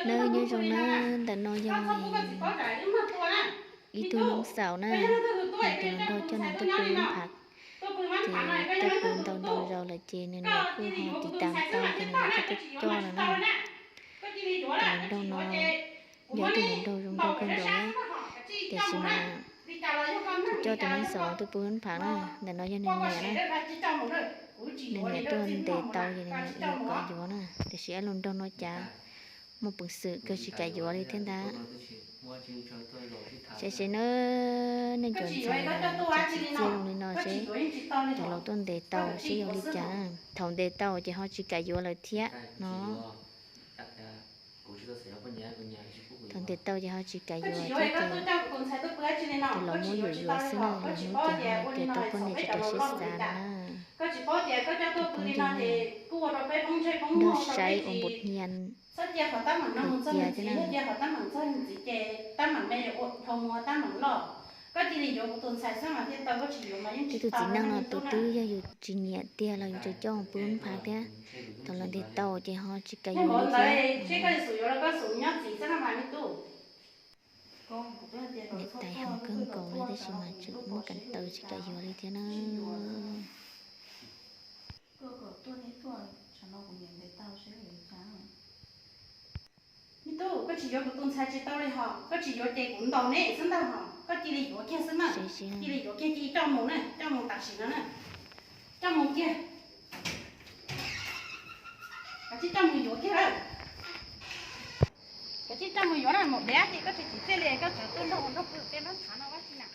Nawb, nyob zoo nawb, ntawm no yog ib tug neeg xaus na, tus hluas nraug coj nws tuaj pw phav, ces tuaj pw ntau ntau zaus lawm ces nws niam kuj ho tiv tas tau ces nws niam thiaj tuaj coj no na. Tus hluas nraug no yog ib tug hluas nraug zoo nkauj kawg nkaus na, tiam sis mas tsis coj tus neeg xaus no tuaj pw phav na, ntawm no yog nws niam na. Nws niam tuaj ntes tau ces nws niam yuav kom yuav na, tiam sis ob hluas nraug no cas muaj peev xwm kawg tsis kam yuav li thiab ntag. Saib seb nawb, nej cov ntxhais los cas txiv txiaj zoo li no seb cov laus tuaj ntes tau seb yog li cas na. Thaum ntes tau ces ho tsis kam yuav lawm thiab no. Thaum ntes tau ces ho tsis kam yuav thiab ces cov laus muab yuam yuav xwb na, lwm hnub ces ho tias tau poj niam tsis raws siab xav no na. Tus phooj ywg no nrog saib ua npus hnia khaws cia thiab na. Tej tug txiv neej no tus twb yog yus tsis nyiam tiag los yus tseem coj mus pw phav thiab, thaum lawv ntes tau ces ho tsis kam yuav li thiab. Niam tais heev kawg nkaus li tab sis mas tseem muaj kam taw tsis kam yuav li thiab na. Me tub, koj tsis yuav kuv tus ntxhais tsis tau li hos, koj tsis yuav ces kuv ntaus neb xwb ntag hos, koj cia li yuav kiag xwb na. Cia li yuav kiag, cia li coj mus na, coj mus tam sim no na. Coj mus kiag. Kav tsij coj mus yuav kiag lawm. Kav tsij coj mus yuav na, mus diav ces koj tsis txim txiaj li koj tseem tuaj nrog nraug pw tej nraub ntshav no ua tsi na.